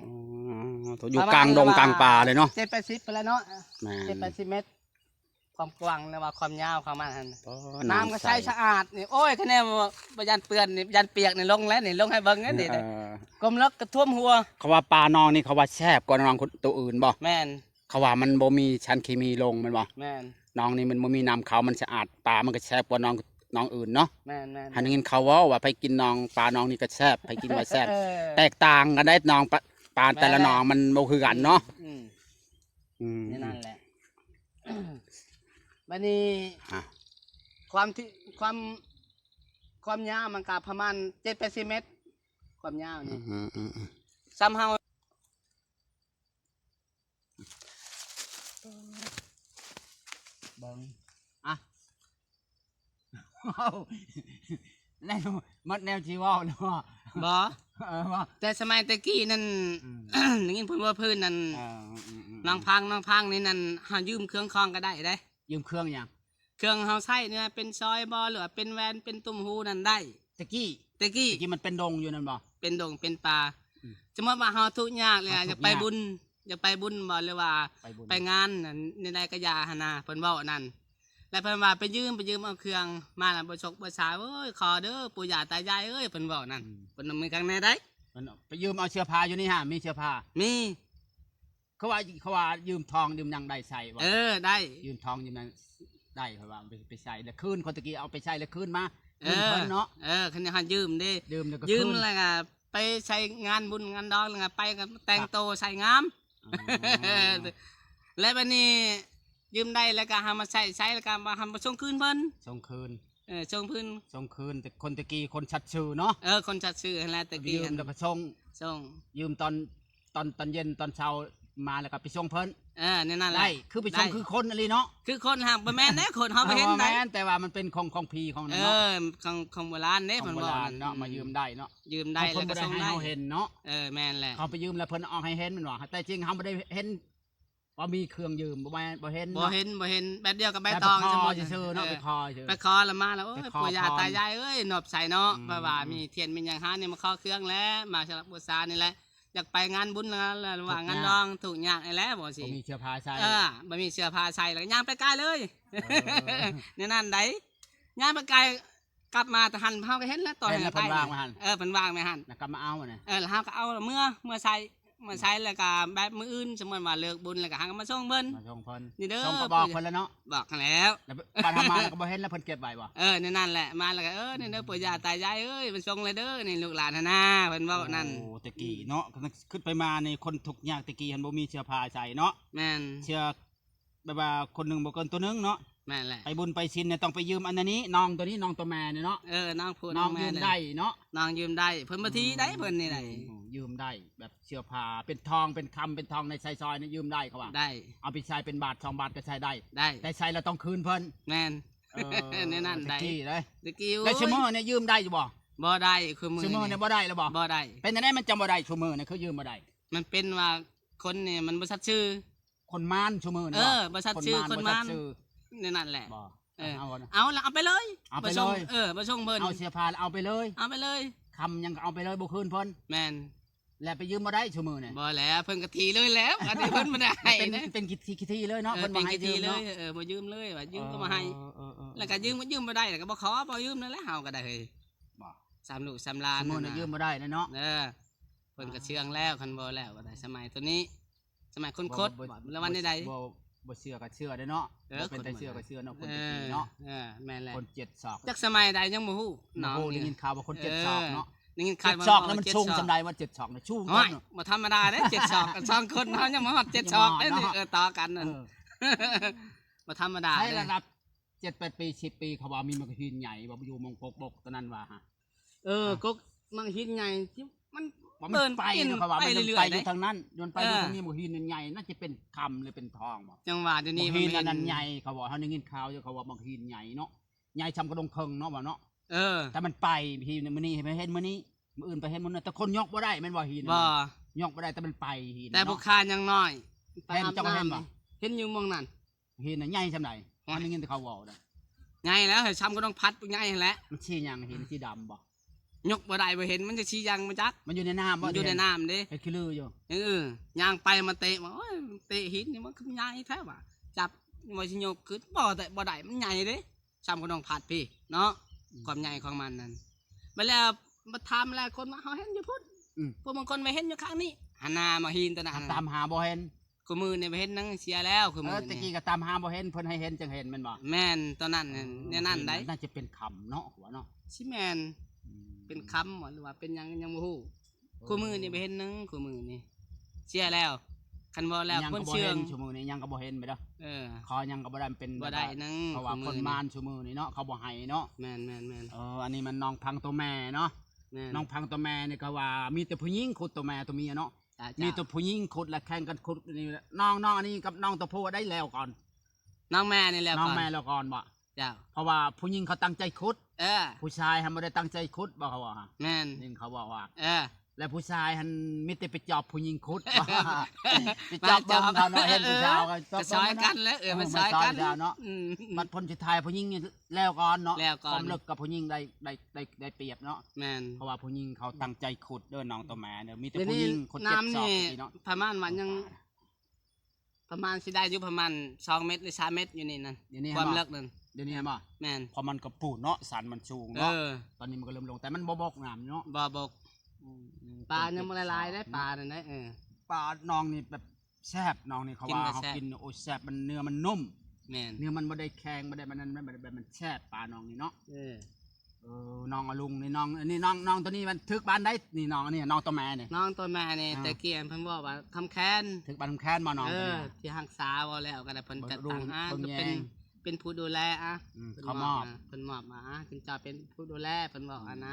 ອໍ ຢູ່ກາງດົງກາງປ່າເລີຍເນາະ ເຈັດແປດສິບພຸ້ນແຫຼະເນາະ ແມ່ນ ເຈັດແປດສິບເມັດ ຄວາມກວ້າງ ຫຼືວ່າຄວາມຍາວຂອງມັນຫັ້ນ ອໍ ນ້ຳກໍໃສສະອາດນີ້ ໂອ້ຍ ຄະແນນບໍ່ ບໍ່ຢ້ານເປື້ອນນີ້ ຢ້ານປຽກນີ້ ລົງແລ້ວນີ້ ລົງໃຫ້ເບິ່ງແລ້ວນີ້ ເອີ ກົ້ມເລິກກໍຖ້ວມຫົວ ເຂົາວ່າປາໜອງນີ້ ເຂົາວ່າແຊບກວ່າໜອງໂຕອື່ນບໍ່? ແມ່ນ ເຂົາວ່າມັນບໍ່ມີສານເຄມີລົງແມ່ນບໍ່? ແມ່ນ ໜອງນີ້ມັນບໍ່ມີນ້ຳເຂົ້າ ມັນສະອາດ ປາມັນກໍແຊບກວ່າໜອງ ໜອງອື່ນເນາະ ແມ່ນໆໆ ຫາໄດ້ຍິນເຂົາເວົ້າວ່າ ໃຜກິນໜອງ ປາໜອງນີ້ກໍແຊບ ໃຜກິນວ່າແຊບ ເອີ ແຕກຕ່າງກັນໄດ໋ ໜອງປາ ປາແຕ່ລະໜອງ ແມ່ນ ມັນບໍ່ຄືກັນເນາະ ອືມ ອືມ ແນວນັ້ນແຫຼະ ບັດນີ້ ຄວາມທີ່ ຄວາມ ຄວາມຍາວມັນກະປະມານເຈັດແປດສິບເມັດ ຄວາມຍາວນີ້ ອືມໆໆ ສ່ຳເຮົາ ເບິ່ງ ອ່ະ ເວົ້າ ແລ້ວໝົດແນວຊິເວົ້າແລ້ວບໍ່? ບໍ່ ເອີ ບໍ່ ແຕ່ສະໄໝແຕ່ກີ້ນັ້ນ ອືມ ໄດ້ຍິນເພິ່ນເວົ້າພື້ນນັ້ນ ເອີ ອືມໆໆ ນ້ອງພັງ ນ້ອງພັງນີ້ນັ້ນ ເຮົາຢືມເຄື່ອງຂອງກໍໄດ້ເດ້ ຢືມເຄື່ອງຫຍັງ? ເຄື່ອງເຮົາໃຊ້ນີ້ນະ ເປັນສອຍບໍ່ ຫຼືວ່າເປັນແຫວນ ເປັນຕຸ້ມຫູນັ້ນໄດ້ ແຕ່ກີ້ ແຕ່ກີ້ ແຕ່ກີ້ມັນເປັນດົງຢູ່ນັ້ນບໍ່? ເປັນດົງເປັນປ່າ ອືມ ສົມມຸດວ່າເຮົາທຸກຍາກແລ້ວ ເຮົາທຸກຍາກ ຢາກໄປບຸນ ຢາກໄປບຸນບໍ່ ຫຼືວ່າໄປບຸນ ໄປງານນັ້ນ ແນວໃດກໍຢ່າຫັ້ນນະ ເພິ່ນເວົ້າອັນນັ້ນ ແລ້ວເພິ່ນວ່າໄປຢືມ ໄປຢືມເອົາເຄື່ອງມາ ແລ້ວບໍ່ສົກບໍ່ສາ ໂອ້ຍ ຂໍເດີ ປູ່ຍ່າຕາຍາຍເອີຍ ເພິ່ນເວົ້ານັ້ນ ອືມ ເພິ່ນມີຄາງແນ່ໃດ ມັນໄປຢືມເອົາເສື້ອຜ້າຢູ່ນີ້ຫາ ມີເສື້ອຜ້າ ມີ ເຂົາວ່າ ເຂົາວ່າຢືມທອງຢືມຫຍັງໄດ້ໃຊ້ບໍ່? ເອີ ໄດ້ ຢືມທອງຢືມຫຍັງໄດ້ ເຂົາວ່າໄປ ໄປໃຊ້ແລ້ວຄືນ ຄົນຕະກີ້ເອົາໄປໃຊ້ແລ້ວຄືນມາ ເອີ ຢືມເພິ່ນເນາະ ເອີ ຄັນເຮົາຢືມເດ້ ຢືມແລ້ວກໍ ຢືມຄືນ ແລ້ວກໍໄປໃຊ້ງານບຸນງານດອງ ແລ້ວກໍໄປກໍແຕ່ງໂຕໃສ່ງາມ ອໍ ແລ້ວບັດນີ້ຢືມໄດ້ແລ້ວກໍເຮົາມາໃຊ້ ໃຊ້ແລ້ວກໍມາ ເຮົາມາສົ່ງຄືນເພິ່ນ ສົ່ງຄືນ ເອີ ສົ່ງຄືນ ສົ່ງຄືນ ແຕ່ຄົນແຕ່ກີ້ຄົນສັດຊື່ເນາະ ເອີ ຄົນສັດຊື່ຫັ້ນແຫຼະ ແຕ່ກີ້ຫັ້ນ ຢືມແລ້ວກໍສົ່ງ ສົ່ງ ຢືມຕອນ ຕອນ ຕອນເຢັນຕອນເຊົ້າມາແລ້ວກໍໄປສົ່ງເພິ່ນ ເອີ ແນວນັ້ນແຫຼະ ໄດ້ ຄືໄປສົ່ງ ໄດ້ ຄືຄົນອີ່ຫຼີເນາະ ຄືຄົນຫັ້ນ ບໍ່ແມ່ນເດ້ ຄົນເຮົາບໍ່ເຫັນ ບໍ່ແມ່ນ ແຕ່ວ່າມັນເປັນຂອງ ຂອງຜີຂອງນັ້ນເນາະ ເອີ ຂອງ ຂອງໂບລານເດ້ ເພິ່ນວ່າ ເນາະ ມາຢືມໄດ້ເນາະ ຢືມໄດ້ ແລ້ວກໍສົ່ງໄດ້ ເຮົາເຫັນເນາະ ເອີ ແມ່ນແຫຼະ ເຮົາໄປຢືມແລ້ວເພິ່ນເອົາໃຫ້ເຫັນແມ່ນບໍ່ ແຕ່ຈິງເຮົາບໍ່ໄດ້ເຫັນ ວ່າມີເຄື່ອງຢືມ ບໍ່ແມ່ນ ບໍ່ເຫັນ ບໍ່ເຫັນ ບໍ່ເຫັນ ແບບດຽວກັບໃບຕອງ ໄປຂໍຊື່ໆເນາະ ເອີ ໄປຂໍຊື່ໆ ໄປຂໍລະມາລະ ໂອ້ຍ ໄປຂໍ ປູ່ຍ່າຕາຍາຍເອີຍ ນອບໃສ່ເນາະ ອືມ ແບບວ່າ ອືມ ມີທຽນມີຫຍັງຫານີ້ມາຂໍເຄື່ອງແຫຼະ ມາສຳລັບບູຊານີ້ແຫຼະ ຢາກໄປງານບຸນ ຫຼືວ່າງານດອງ ທຸກຍາກນີ້ແຫຼະ ບໍ່ຊິ ບໍ່ມີເສື້ອຜ້າໃສ່ ເອີ ບໍ່ມີເສື້ອຜ້າໃສ່ ແລ້ວກໍຍ່າງໄປກາຍເລີຍ ເອີ ແນວນັ້ນໃດ ຍ່າງໄປກາຍ ກັບມາແຕ່ຫັ້ນ ເຮົາກໍເຫັນແລ້ວ ຕອນເຫັນແລ້ວ ເພິ່ນວາງໄວ້ຫັ້ນ ເອີ ເພິ່ນວາງໄວ້ຫັ້ນ ແລ້ວກັບມາເອົາຫັ້ນນະ ເອີ ແລ້ວເຮົາກໍເອົາເມືອ ເມືອໃສ່ ເມືອໃສ່ ແລ້ວກໍແບບມື້ອື່ນ ສົມມຸດວ່າເລີກບຸນ ແລ້ວກໍເຮົາກໍມາສົ່ງເພິ່ນ ມາສົ່ງເພິ່ນ ນີ້ເດີ ສົ່ງກໍບອກເພິ່ນແລ້ວເນາະ ບອກຫັ້ນແລ້ວ ແລ້ວບັດເຮົາມາແລ້ວກໍບໍ່ເຫັນແລ້ວ ເພິ່ນເກັບໄວ້ບໍ່? ເອີ ແນວນັ້ນແຫຼະ ມາແລ້ວກໍ ເອີ ນີ້ເດີ ປູ່ຍ່າຕາຍາຍເອີຍ ມາສົ່ງແລ້ວເດີ ນີ້ລູກຫຼານຫັ້ນນາ ເພິ່ນເວົ້ານັ້ນ ໂອ້ ແຕ່ກີ້ເນາະ ຂຶ້ນໄປມານີ້ ຄົນທຸກຍາກແຕ່ກີ້ຫັ້ນ ບໍ່ມີເສື້ອຜ້າໃສ່ເນາະ ແມ່ນ ເສື້ອ ແບບວ່າຄົນໜຶ່ງບໍ່ເກີນໂຕໜຶ່ງເນາະ ແມ່ນແຫຼະ ໄປບຸນໄປສິນນີ້ຕ້ອງໄປຢືມອັນນີ້ ນ້ອງໂຕນີ້ ນ້ອງໂຕແມ່ນີ້ເນາະ ເອີ ນ້ອງຜູ້ນ້ອງແມ່ ນາງຢືມໄດ້ເນາະ ນາງຢືມໄດ້ ເພິ່ນບໍ່ຖີໄດ້ ອືມ ເພິ່ນນີ້ໄດ້ ອືມ ຢືມໄດ້ ແບບເສື້ອຜ້າ ເປັນທອງ ເປັນຄຳ ເປັນທອງໃນໃສ່ສອຍນີ້ຢືມໄດ້ ເຂົາວ່າ ໄດ້ ເອົາໄປໃສ່ເປັນບາດສອງບາດກໍໃຊ້ໄດ້ ໄດ້ ແຕ່ໃສ່ແລ້ວຕ້ອງຄືນເພິ່ນ ແມ່ນ ເອີ ແນວນັ້ນໄດ້ ແຕ່ກີ້ເລີຍ ແຕ່ກີ້ ແລ້ວຊຸມື້ນີ້ຢືມໄດ້ຢູ່ບໍ່? ບໍ່ໄດ້ ຊຸມື້ ຊຸມື້ນີ້ ນີ້ບໍ່ໄດ້ແລ້ວບໍ່? ບໍ່ໄດ້ ເປັນຈັ່ງໃດມັນຈັ່ງບໍ່ໄດ້ ຊຸມື້ນີ້ຄືຢືມບໍ່ໄດ້? ມັນເປັນວ່າຄົນນີ້ມັນບໍ່ສັດຊື່ ຄົນມານຊຸມື້ນີ້ ເອີ ບໍ່ ບໍ່ສັດຊື່ ຄົນມານ ຄົນມານ ບໍ່ສັດຊື່ ແນວນັ້ນແຫຼະ ບໍ່ ເອີ ເອົາ ເອົາລະເອົາໄປເລີຍ ເອົາໄປເລີຍ ເອີ ບໍ່ສົ່ງເພິ່ນ ເອົາເສື້ອຜ້າລະເອົາໄປເລີຍ ເອົາໄປເລີຍ ຄຳຫຍັງກໍເອົາໄປເລີຍ ບໍ່ຄືນເພິ່ນ ແມ່ນ ແລ້ວໄປຢືມບໍ່ໄດ້ຊຸມື້ນີ້ ບໍ່ແລ້ວ ເພິ່ນກໍຖີເລີຍແລ້ວ ອັນນີ້ເພິ່ນບໍ່ໄດ້ໃຫ້ ເປັນ ເປັນຂີ້ຖີເລີຍເນາະ ເອີ ເພິ່ນບໍ່ໃຫ້ຢືມເນາະ ເອີ ບໍ່ຢືມເລີຍ ວ່າຢືມກໍບໍ່ໃຫ້ ເອີ ເອີ ແລ້ວກໍຢືມ ຢືມບໍ່ໄດ້ ແລ້ວກໍບໍ່ຂໍ ບໍ່ຢືມນັ້ນແຫຼະ ເຮົາກໍໄດ້ເຮີ້ຍ ບໍ່ ສາມລູກສາມຫຼານ ຊຸມື້ນີ້ຢືມບໍ່ໄດ້ແລ້ວເນາະ ເອີ ເພິ່ນກໍເຊື່ອງແລ້ວ ຄັນບໍ່ແລ້ວກໍໄດ້ ສະໄໝໂຕນີ້ ສະໄໝຄົນຄົດ ບໍ່ ບໍ່ ລະວັນໃດ ບໍ່ ບໍ່ເຊື່ອກໍເຊື່ອເດ້ເນາະ ເອີ ບໍ່ເປັນຕາເຊື່ອກໍເຊື່ອເນາະ ຄົນຕະກີ້ເນາະ ເອີ ແມ່ນແຫຼະ ຄົນເຈັດສອກ ຈັກສະໄໝໃດຍັງບໍ່ຮູ້ ບໍ່ຮູ້ ໄດ້ຍິນຂ່າວວ່າຄົນເຈັດສອກເນາະ ໄດ້ຍິນຂ່າວ ເຈັດ ວ່າ ສອກ ມັນ ມັນ ເຈັດ ສູງ ສອກ ສ່ຳໃດວ່າ ເຈັດ ສອກ ນະ ສູງ ໂອ້ຍ ເນາະ ບໍ່ທຳມະດາເດ້ ເຈັດ ສອກ ສອງຄົນເຮົາຍັງມາຮອດ ເຈັດ ສອກ ເນາະ ເດ້ນີ້ ເອີ ຕໍ່ກັນນັ້ນ ເອີ ບໍ່ທຳມະດາ ໃຊ້ ເດ້ ລະດັບ ເຈັດ ແປດ ປີ ສິບ ປີ ເຂົາວ່າມີໝາກຫີນໃຫຍ່ ວ່າຢູ່ໝ່ອງກົກບົກ ຕອນນັ້ນວ່າຫະ ເອີ ອ່າ ກົກໝາກຫີນໃຫຍ່ທີ່ມັນ ວ່າມັນ ເດີນ ໄປ ເປັນ ເນາະ ເຂົາວ່າ ໄປ ມັນ ເລື່ອຍໆ ໄປຢູ່ ເດ້ ທາງນັ້ນ ຍ້ອນໄປ ເອີ ຢູ່ທາງນີ້ ໝາກຫີນນັ້ນໃຫຍ່ ໜ້າຈະເປັນຄຳ ຫຼື ເປັນທອງບໍ ຈັ່ງວ່າ ດຽວນີ້ ໝາກຫີນ ມັນ ອັນນັ້ນໃຫຍ່ ເຂົາວ່າ ເຮົາໄດ້ຍິນຂ່າວຢູ່ ເຂົາວ່າໝາກຫີນໃຫຍ່ເນາະ ໃຫຍ່ສ່ຳກະດົງເຄິ່ງເນາະ ວ່າເນາະ ເອີ ແຕ່ມັນໄປ ທີ່ມື້ນີ້ ເຫັນ ເຫັນມື້ນີ້ ມື້ອື່ນໄປເຫັນມື້ນັ້ນ ແຕ່ຄົນຍົກບໍ່ໄດ້ ແມ່ນບໍ່ ຫີນນັ້ນ ບໍ່ ນະ ຍົກບໍ່ໄດ້ ແຕ່ມັນໄປ ຫີນ ແຕ່ ເນາະ ຜູ້ຄ້າຍັງນ້ອຍ ເຫັນ ເຈົ້າເຫັນບໍ່ ເຫັນຢູ່ໝ່ອງນັ້ນ ເຫັນນະ ໃຫຍ່ສ່ຳໃດ ໂອ້ຍ ໄດ້ຍິນແຕ່ເຂົາເວົ້ານະ ໃຫຍ່ແລ້ວ ໃຫ້ສ່ຳກະດົງພັດ ໃຫຍ່ຫັ້ນແຫຼະ ມັນສີຫຍັງ ຫີນສີດຳບໍ ຍົກບໍ່ໄດ້ ບໍ່ເຫັນ ມັນຈະສີຫຍັງ ບໍ່ຈັກ ມັນຢູ່ໃນນ້ຳບໍ ມັນຢູ່ໃນນ້ຳເດ້ ເຮັດຂີ້ລືຢູ່ ເອີ ຍ່າງໄປມາເຕະ ວ່າ ໂອ້ຍ ເຕະຫີນນີ້ມັນຄືໃຫຍ່ແທ້ ວ່າ ຈັບ ວ່າຊິຍົກຂຶ້ນ ບໍ່ໄດ້ ບໍ່ໄດ້ ມັນໃຫຍ່ເດ້ ສ່ຳກະດົງພັດພີ້ເນາະ ອືມ ຄວາມໃຫຍ່ຂອງມັນນັ້ນ ບັດແລ້ວ ມາຖາມຫຼາຍຄົນວ່າ ເຮົາເຫັນຢູ່ພຸ້ນ ອືມ ພວກບາງຄົນວ່າເຫັນຢູ່ຂ້າງນີ້ ຫັ້ນນາ ໝາກຫີນຕົວນັ້ນ ຕາມຫາບໍ່ເຫັນ ຄູ່ມື້ນີ້ບໍ່ເຫັນໜັງ ເສຍແລ້ວ ຄູ່ມື້ນີ້ ເອີ ແຕ່ກີ້ກໍຕາມຫາບໍ່ເຫັນ ເພິ່ນໃຫ້ເຫັນຈັ່ງເຫັນແມ່ນບໍ່ ແມ່ນ ຕອນນັ້ນ ເອີ ແນວນັ້ນໃດ ໜ້າຈະເປັນຄຳເນາະ ເຂົາວ່າເນາະ ຊິແມ່ນ ອືມ ເປັນຄຳບໍ ຫຼືວ່າເປັນຫຍັງ ຍັງບໍ່ຮູ້ ເອີ ຄູ່ມື້ນີ້ບໍ່ເຫັນໜັງ ຄູ່ມື້ນີ້ ເສຍແລ້ວ ຄັນບໍ່ແລ້ວ ຄົນເຊື່ອງ ຍັງກໍບໍ່ເຫັນ ຊຸມື້ນີ້ຍັງກໍບໍ່ເຫັນໄປເດີ້ ເອີ ຂໍຫຍັງກໍບໍ່ໄດ້ ເປັນ ບໍ່ໄດ້ໜັງ ເພາະວ່າ ຄູ່ມື້ນີ້ ຄົນມານຊຸມື້ນີ້ເນາະ ເຂົາບໍ່ໃຫ້ເນາະ ແມ່ນໆໆ ເອີ ອັນນີ້ມັນໜອງພັງຕົວແມ່ເນາະ ແມ່ນ ໜອງພັງຕົວແມ່ນີ້ກໍວ່າມີແຕ່ຜູ້ຍິງຂຸດ ຕົວແມ່ຕົວເມຍເນາະ ເຈົ້າໆ ມີແຕ່ຜູ້ຍິງຂຸດ ແລະ ແຂ່ງກັນຂຸດນີ້ແຫຼະ ນ້ອງ ນ້ອງອັນນີ້ກັບນ້ອງຕົວຜູ້ໄດ້ແລ້ວກ່ອນ ນ້ອງແມ່ນີ້ແລ້ວກ່ອນ ນ້ອງແມ່ແລ້ວກ່ອນບໍ ເຈົ້າ ເພາະວ່າຜູ້ຍິງເຂົາຕັ້ງໃຈຂຸດ ເອີ ຜູ້ຊາຍຫັ້ນບໍ່ໄດ້ຕັ້ງໃຈຂຸດບໍ ເຂົາວ່າ ແມ່ນ ຍິງເຂົາເວົ້າວ່າ ເອີ ແລະ ຜູ້ຊາຍຫັ້ນມີແຕ່ໄປຈອບຜູ້ຍິງຂຸດ ໄປຈອບເບິ່ງເຂົາເນາະ ເຫັນຜູ້ສາວກໍຈອບເບິ່ງເນາະ ກໍຊ່ອຍກັນແຫຼະ ເອີ ມາຊ່ອຍກັນ ເອີ ມາຊ່ອຍເຈົ້າເນາະ ອືມ ບັດເພິ່ນຊິຖ່າຍຜູ້ຍິງ ແລ້ວກ່ອນເນາະ ແລ້ວກ່ອນ ຄວາມເລິກກັບຜູ້ຍິງໄດ້ ໄດ້ ໄດ້ ໄດ້ປຽບເນາະ ແມ່ນ ເພາະວ່າຜູ້ຍິງເຂົາຕັ້ງໃຈຂຸດເດີ້ ນ້ອງຕົວແມ່ເດີ້ ມີແຕ່ຜູ້ຍິງຂຸດເຈັດສອກເນາະ ປະມານວ່າຍັງ ປະມານຊິໄດ້ຢູ່ປະມານສອງເມັດ ຫຼື ສາມເມັດຢູ່ນີ້ນັ້ນ ດຽວນີ້ ຄວາມເລິກນັ້ນ ດຽວນີ້ເຫັນບໍ່ ແມ່ນ ເພາະມັນກໍປູນເນາະ ສັນມັນສູງເນາະ ເອີ ຕອນນີ້ມັນກໍເລີ່ມລົງ ແຕ່ມັນບໍ່ບົກນ້ຳເນາະ ບໍ່ບົກ ອືມ ປາຍັງບໍ່ຫຼາຍໆເດ້ ປານັ້ນເດ້ ເອີ ປາໜອງນີ້ແບບ ແຊບ ໜອງນີ້ເຂົາວ່າ ເຮົາກິນ ໂອ້ຍ ແຊບ ມັນເນື້ອມັນນຸ້ມ ແມ່ນ ເນື້ອມັນບໍ່ໄດ້ແຂງ ບໍ່ໄດ້ ມັນນັ້ນ ມັນແບບ ແບບມັນແຊບ ປາໜອງນີ້ເນາະ ເອີ ເອີ ໜອງອະລຸງນີ້ ໜອງ ອັນນີ້ ໜອງ ໜອງຕົວນີ້ມັນຖືກບ້ານໃດ ນີ້ ໜອງ ອັນນີ້ ໜອງຕົວແມ່ນີ້ ໜອງຕົວແມ່ນີ້ ອ່າ ແຕ່ກີ້ເພິ່ນເວົ້າວ່າຄຳແຄນ ຖືກບ້ານຄຳແຄນບໍ່ ໜອງ ເອີ ຕົວນີ້ ທີ່ຮັກສາບໍ່ແລ້ວກໍໄດ້ ເພິ່ນຈັດຕັ້ງ ເບິ່ງ ອ່າ ເບິ່ງ ກໍເປັນ ແຍງ ເປັນຜູ້ດູແລ ອ່າ ອືມ ເພິ່ນ ເຂົາມອບ ມອບ ອ່າ ເພິ່ນມອບມາ ອ່າ ເປັນເຈົ້າເປັນຜູ້ດູແລ ເພິ່ນເວົ້າ ອືມ ຫັ້ນນະ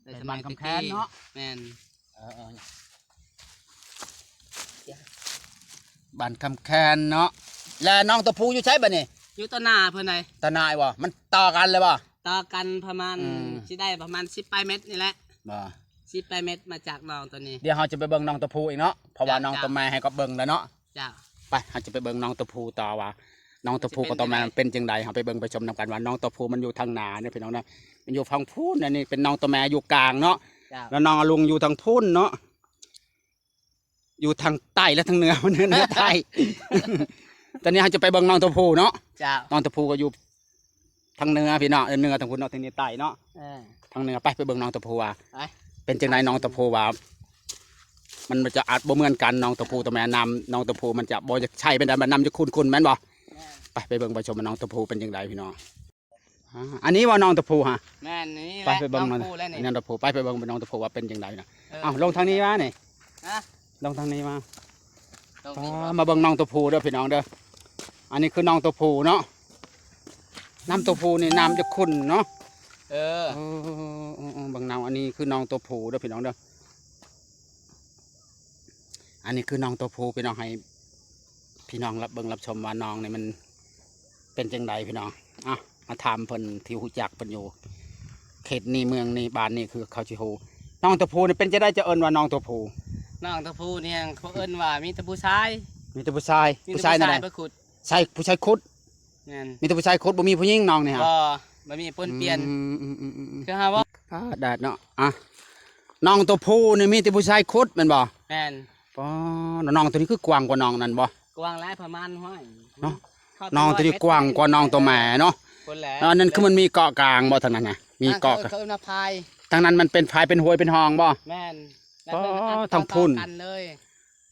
ໄປ ເປັນບ້ານຄຳແຄນເນາະ ແມ່ນ ເອີ ເອີ ບ້ານຄຳແຄນເນາະ ແລະ ນ້ອງຕົວຜູ້ຢູ່ໃສບັດນີ້ ຢູ່ຕໍ່ໜ້າເພິ່ນໃດ ຕໍ່ໜ້າບໍ່ ມັນຕໍ່ກັນເລີຍບໍ່ ຕໍ່ກັນປະມານ ອືມ ຊິໄດ້ປະມານສິບປາຍເມັດນີ້ແຫຼະ ບໍ່ ສິບປາຍເມັດມາຈາກນ້ອງຕົວນີ້ ດຽວເຮົາຈະໄປເບິ່ງນ້ອງຕົວຜູ້ອີກເນາະ ເພາະວ່າ ເຈົ້າ ນ້ອງຕົວແມ່ໃຫ້ກໍເບິ່ງແລ້ວເນາະ ເຈົ້າ ໄປ ເຮົາຈະໄປເບິ່ງນ້ອງຕົວຜູ້ຕໍ່ວ່າ ນ້ອງຕົວຜູ້ກັບຕົວແມ່ມັນເປັນຈັ່ງໃດ ເຮົາໄປເບິ່ງໄປຊົມນຳກັນວ່ານ້ອງຕົວຜູ້ມັນຢູ່ທາງໜ້າເນາະ ພີ່ນ້ອງເນາະ ມັນຢູ່ຝັ່ງພຸ້ນ ອັນນີ້ເປັນນ້ອງຕົວແມ່ຢູ່ກາງເນາະ ເຈົ້າ ແລ້ວນ້ອງອະລຸງຢູ່ທາງພຸ້ນເນາະ ຢູ່ທາງໃຕ້ ແລະ ທາງເໜືອ ເໜືອໃຕ້ ຕອນນີ້ເຮົາຈະໄປເບິ່ງນ້ອງຕົວຜູ້ເນາະ ເຈົ້າ ນ້ອງຕົວຜູ້ກໍຢູ່ ທາງເໜືອພີ່ນ້ອງ ເອີ ເໜືອທາງພຸ້ນເນາະ ທາງນີ້ໃຕ້ເນາະ ເອີ ທາງເໜືອ ໄປ ໄປເບິ່ງນ້ອງຕົວຜູ້ວ່າ ໄປ ເປັນຈັ່ງໃດ ນ້ອງຕົວຜູ້ວ່າ ມັນຈະອາດບໍ່ເໝືອນກັນ ນ້ອງຕົວຜູ້ຕົວແມ່ນ້ຳ ນ້ອງຕົວຜູ້ມັນຈະບໍ່ຢາກໃຊ້ປານໃດ ມັນນ້ຳຈະຂຸ່ນໆ ແມ່ນບໍ່ ແມ່ນ ໄປ ໄປເບິ່ງໄປຊົມວ່ານ້ອງຕົວຜູ້ເປັນຈັ່ງໃດພີ່ນ້ອງ ອ່າ ອັນນີ້ບໍ່ນ້ອງຕົວຜູ້ຫະ ແມ່ນ ນີ້ແຫຼະ ໄປ ໄປເບິ່ງມັນ ນ້ອງຕົວຜູ້ແຫຼະນີ້ ນ້ອງຕົວຜູ້ ໄປ ໄປເບິ່ງນ້ອງຕົວຜູ້ວ່າເປັນຈັ່ງໃດນະ ເອີ ເອົ້າ ລົງທາງນີ້ມານີ້ ຮະ ລົງທາງນີ້ມາ ມາເບິ່ງນ້ອງຕົວຜູ້ເດີ້ພີ່ນ້ອງເດີ້ ອັນນີ້ຄືນ້ອງຕົວຜູ້ເນາະ ນ້ຳຕົວຜູ້ນີ້ນ້ຳຈະຂຸ່ນເນາະ ເອີ ເອີ ເບິ່ງນ້ຳ ອັນນີ້ຄືນ້ອງຕົວຜູ້ເດີ້ພີ່ນ້ອງເດີ້ ອັນນີ້ຄືນ້ອງຕົວຜູ້ພີ່ນ້ອງ ໃຫ້ພີ່ນ້ອງຮັບເບິ່ງຮັບຊົມວ່ານ້ອງນີ້ມັນເປັນຈັ່ງໃດພີ່ນ້ອງ ເອົ້າ ມາຖາມເພິ່ນທີ່ຮູ້ຈັກເພິ່ນຢູ່ ເຂດນີ້ເມືອງນີ້ບ້ານນີ້ຄືເຂົາຊິຮູ້ ນ້ອງຕົວຜູ້ນີ້ເປັນຈັ່ງໃດ ຈະເອີ້ນວ່ານ້ອງຕົວຜູ້ ນ້ອງຕົວຜູ້ນີ້ເຂົາເອີ້ນວ່າມີແຕ່ຜູ້ຊາຍ ມີແຕ່ຜູ້ຊາຍ ມີແຕ່ຜູ້ຊາຍແນວໃດ ຜູ້ຊາຍໄປຂຸດ ຊາຍ ຜູ້ຊາຍຂຸດ ແມ່ນ ມີແຕ່ຜູ້ຊາຍຂຸດ ບໍ່ມີຜູ້ຍິງນ້ອງນີ້ຫະ ບໍ່ ບໍ່ມີປົນປ່ຽນ ອືມໆໆໆ ຄືຫາວ່າ ຟ້າແດດເນາະ ອ່ະ ນ້ອງຕົວຜູ້ນີ້ມີແຕ່ຜູ້ຊາຍຂຸດແມ່ນບໍ່ ແມ່ນ ປໍ ນ້ອງຕົວນີ້ຄືກວ້າງກວ່ານ້ອງນັ້ນບໍ່ ກວ້າງຫຼາຍ ປະມານ ຫ້ວຍ ເນາະ ນ້ອງຕົວນີ້ກວ້າງກວ່ານ້ອງຕົວແມ່ເນາະ ພຸ້ນແຫຼະ ອັນນັ້ນຄືມັນມີເກາະກາງບໍ່ ທາງນັ້ນນະ ມີເກາະ ເຂົາເອີ້ນວ່າພາຍ ທາງນັ້ນມັນເປັນພາຍ ເປັນຫ້ວຍ ເປັນຮ່ອງບໍ່ ແມ່ນ ອໍ ທາງພຸ້ນ ຕໍ່ກັນເລີຍ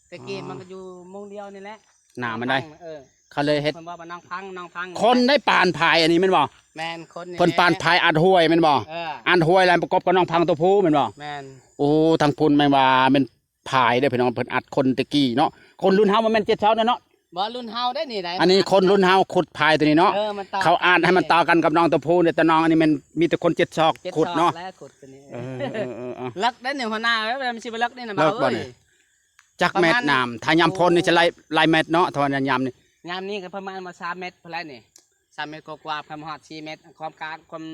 ແຕ່ກີ້ມັນກໍຢູ່ໝ່ອງດຽວນີ້ແຫຼະ ໜ້າມັນໄດ໋ ເອີ ເຂົາເລີຍເຮັດ ເພິ່ນວ່າໜອງພັງ ໜອງພັງ ຄົນໄດ້ປານພາຍອັນນີ້ແມ່ນບໍ່ ແມ່ນ ຄົນນີ້ ເພິ່ນປານ ແຫຼະ ພາຍອັດຫ້ວຍແມ່ນບໍ່? ເອີ ອັດຫ້ວຍແລ້ວປະກອບກັບໜອງພັງຕົວພູແມ່ນບໍ່? ແມ່ນ ໂອ້ ທາງພຸ້ນແມ່ນວ່າແມ່ນພາຍເດີພີ່ນ້ອງ ເພິ່ນອັດຄົນແຕ່ກີ້ເນາະ ຄົນລຸ້ນເຮົາບໍ່ແມ່ນເຈັດສອກແລ້ວເນາະ? ບໍ່ ລຸ້ນເຮົາໄດ໋ນີ້ໄດ໋ ອັນນີ້ຄົນລຸ້ນເຮົາຂຸດພາຍຕົວນີ້ເນາະ ເອີ ມັນຕໍ່ ເຂົາອັດໃຫ້ມັນຕໍ່ກັນກັບໜອງຕົວພູ ແຕ່ຕອງອັນນີ້ແມ່ນມີແຕ່ຄົນເຈັດສອກ ເຈັດສອກ ຂຸດເນາະ ແລ້ວຂຸດຕົວນີ້ ເອີ ເອີ ເອີ ເອີ ເອີ ເລິກໄດ໋ນີ້ຫົວໜ້າເອີຍ ມັນຊິບໍ່ເລິກນີ້ນະ ເລິກບໍ່ນີ້? ຈັກແມັດ ປະມານ ນ້ຳ ຖ້າຍາມຝົນນີ້ຈະຫຼາຍ ຫຼາຍແມັດເນາະ ຖ້າວ່າຍາມນີ້ ຍາມນີ້ກໍປະມານວ່າສາມແມັດພຸ້ນແຫຼະນີ້ ສາມແມັດກວ່າໆ ຄັນມາຮອດສີ່ແມັດ ຄວາມກາງ ຄວາມ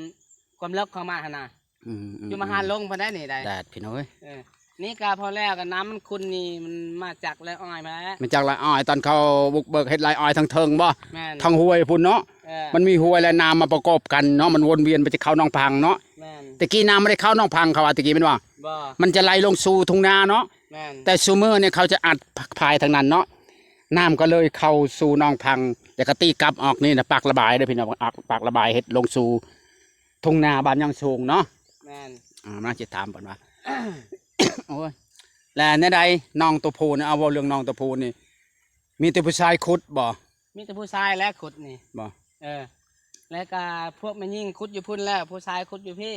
ຄວາມເລິກຂອງມັນຫັ້ນນະ ອືມໆໆ ຢູ່ມະຫາລົງພຸ້ນໄດ໋ນີ້ໄດ໋ ແດດພີ່ນ້ອງເອີຍ ເອີ ນີ້ກໍພໍແລ້ວ ກໍນ້ຳມັນຂຸ່ນນີ້ ມັນມາຈາກໄຮ່ອ້ອຍມາແລ້ວ ມາຈາກໄຮ່ອ້ອຍ ຕອນເຂົາບຸກເບີກເຮັດໄຮ່ອ້ອຍທາງເທິງບໍ່? ແມ່ນ ທາງຫ້ວຍພຸ້ນເນາະ ເອີ ມັນມີຫ້ວຍ ແລະ ນ້ຳມາປະກອບກັນເນາະ ມັນວົນວຽນໄປຈາກເຂົ້າໜອງພັງເນາະ ແມ່ນ ແຕ່ກີ້ນ້ຳບໍ່ໄດ້ເຂົ້າໜອງພັງ ເຂົາວ່າແຕ່ກີ້ແມ່ນບໍ່? ບໍ່ ມັນຈະໄຫຼລົງສູ່ທົ່ງນາເນາະ ແມ່ນ ແຕ່ຊຸມື້ນີ້ເຂົາຈະອັດພາຍທາງນັ້ນເນາະ ນ້ຳກໍເລີຍເຂົ້າສູ່ໜອງພັງ ແລ້ວກໍຕີກັບອອກນີ້ນະ ປາກລະບາຍເດີພີ່ນ້ອງ ອາກ ປາກລະບາຍເຮັດລົງສູ່ທົ່ງນາບ້ານຍາງສູງເນາະ ແມ່ນ ອ່າ ມາຊິຖາມເພິ່ນວ່າ ໂອ້ຍ ແລ້ວແນວໃດ ໜອງຕົວພູນີ້ ເອົາ ເວົ້າເລື່ອງໜອງຕົວພູນີ້ ມີແຕ່ຜູ້ຊາຍຂຸດບໍ່? ມີແຕ່ຜູ້ຊາຍແຫຼະຂຸດນີ້ ບໍ່ ເອີ ແລ້ວກໍພວກແມ່ຍິງຂຸດຢູ່ພຸ້ນ ແລ້ວຜູ້ຊາຍຂຸດຢູ່ພີ້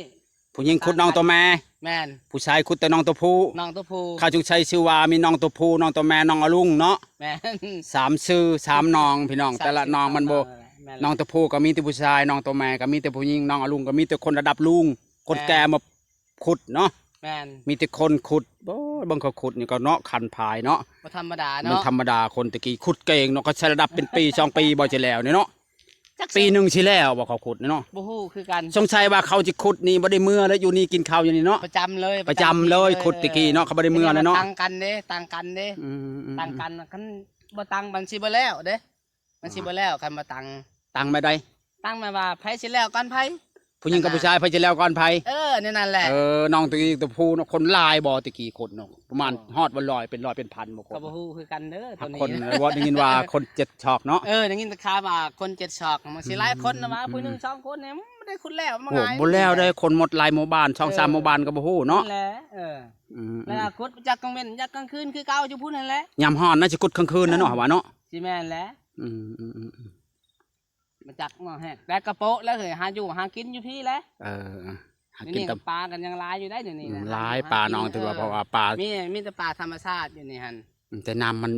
ຜູ້ຍິງຂຸດໜອງຕົວແມ່ ແມ່ນ ຜູ້ຊາຍຂຸດແຕ່ໜອງຕົວພູ ໜອງຕົວພູ ເຂົາຈຶ່ງໃຊ້ຊື່ວ່າມີໜອງຕົວພູ ໜອງຕົວແມ່ ໜອງອະລຸງເນາະ ແມ່ນ ສາມຊື່ສາມໜອງພີ່ນ້ອງ ສາມຊື່ ແຕ່ລະໜອງມັນບໍ່ ສາມໜອງ ແມ່ນ ໜອງຕົວພູກໍມີແຕ່ຜູ້ຊາຍ ໜອງຕົວແມ່ກໍມີແຕ່ຜູ້ຍິງ ໜອງອະລຸງກໍມີແຕ່ຄົນລະດັບລຸງ ຄົນແກ່ ແມ່ນ ມາຂຸດເນາະ ແມ່ນ ມີແຕ່ຄົນຂຸດ ໂອ້ຍ ເບິ່ງເຂົາຂຸດນີ້ກໍເນາະ ຄັນພາຍເນາະ ບໍ່ທຳມະດາເນາະ ມັນທຳມະດາ ຄົນແຕ່ກີ້ຂຸດເກັ່ງເນາະ ເຂົາໃຊ້ລະດັບເປັນປີສອງປີບໍ່ຊິແລ້ວນີ້ເນາະ ຈັກ ປີໜຶ່ງຊິແລ້ວບໍ່ເຂົາຂຸດນີ້ເນາະ ບໍ່ຮູ້ຄືກັນ ສົງໄສວ່າເຂົາຊິຂຸດນີ້ບໍ່ໄດ້ເມືອເລີຍ ຢູ່ນີ້ກິນເຂົ້າຢູ່ນີ້ເນາະ ປະຈຳເລີຍ ປະຈຳເລີຍ ປະຈຳເລີຍ ຂຸດແຕ່ກີ້ເນາະ ເຂົາບໍ່ໄດ້ເມືອແລ້ວເນາະ ແຕ່ວ່າຕັ້ງກັນເດ້ ຕັ້ງກັນເດ້ ອືມໆໆ ຕັ້ງກັນ ຄັນບໍ່ຕັ້ງມັນຊິບໍ່ແລ້ວເດ້ ມັນຊິບໍ່ແລ້ວ ຄັນບໍ່ຕັ້ງ ຕັ້ງແບບໃດ? ຕັ້ງແບບວ່າໃຜຊິແລ້ວກ່ອນໃຜ ຜູ້ຍິງກັບຜູ້ຊາຍ ໃຜຊິແລ້ວກ່ອນໃຜ ເອີ ແນວນັ້ນແຫຼະ ເອີ ນ້ອງຕະກີ້ຕະພູເນາະ ຄົນຫຼາຍບໍ່ຕະກີ້ຄົນເນາະ ປະມານຮອດບໍ່ຮ້ອຍ ເປັນຮ້ອຍເປັນພັນບໍ່ຄົນ ກໍບໍ່ຮູ້ຄືກັນເດີ ຕົວນີ້ ຄົນເວົ້າໄດ້ຍິນວ່າຄົນເຈັດສອກເນາະ ເອີ ໄດ້ຍິນແຕ່ຂ່າວວ່າຄົນເຈັດສອກ ມັນຊິຫຼາຍຄົນນະວ່າ ອືມ ຜູ້ໜຶ່ງສອງຄົນນີ້ມັນບໍ່ໄດ້ຂຸດແລ້ວ ມັນ ໂອ້ ບໍ່ແລ້ວເດ້ ຄົນໝົດຫຼາຍໝູ່ບ້ານ ສອງສາມ ເອີ ໝູ່ບ້ານກໍບໍ່ຮູ້ເນາະ ນັ້ນແຫຼະ ເອີ ອືມໆ ແລ້ວກໍຂຸດຈັກກາງເວັນຈັກກາງຄືນຄືເກົ່າຢູ່ພຸ້ນຫັ້ນແຫຼະ ຍາມຮ້ອນນະຊິຂຸດກາງຄືນນະເນາະ ເອີ ວ່າເນາະ ຊິແມ່ນແຫຼະ ອືມໆໆໆ ມາຈັກໝໍ້ແຮກ ແຕ່ກະໂປະແລ້ວເຮີຍ ຫາຢູ່ຫາກິນຢູ່ພີ້ແຫຼະ ເອີ ຫາກິນ ດຽວນີ້ ຕຳ ປາກໍຍັງຫຼາຍຢູ່ໄດ໋ ດຽວນີ້ ອືມ ນະ ຫຼາຍ ຫາຢູ່ ປາໜອງ ຫາກິນ ຖືວ່າ ເອີ ເພາະວ່າປາ ມີ ມີແຕ່ປາທຳມະຊາດຢູ່ນີ້ຫັ້ນ ອືມ ແຕ່ນ້ຳມັນ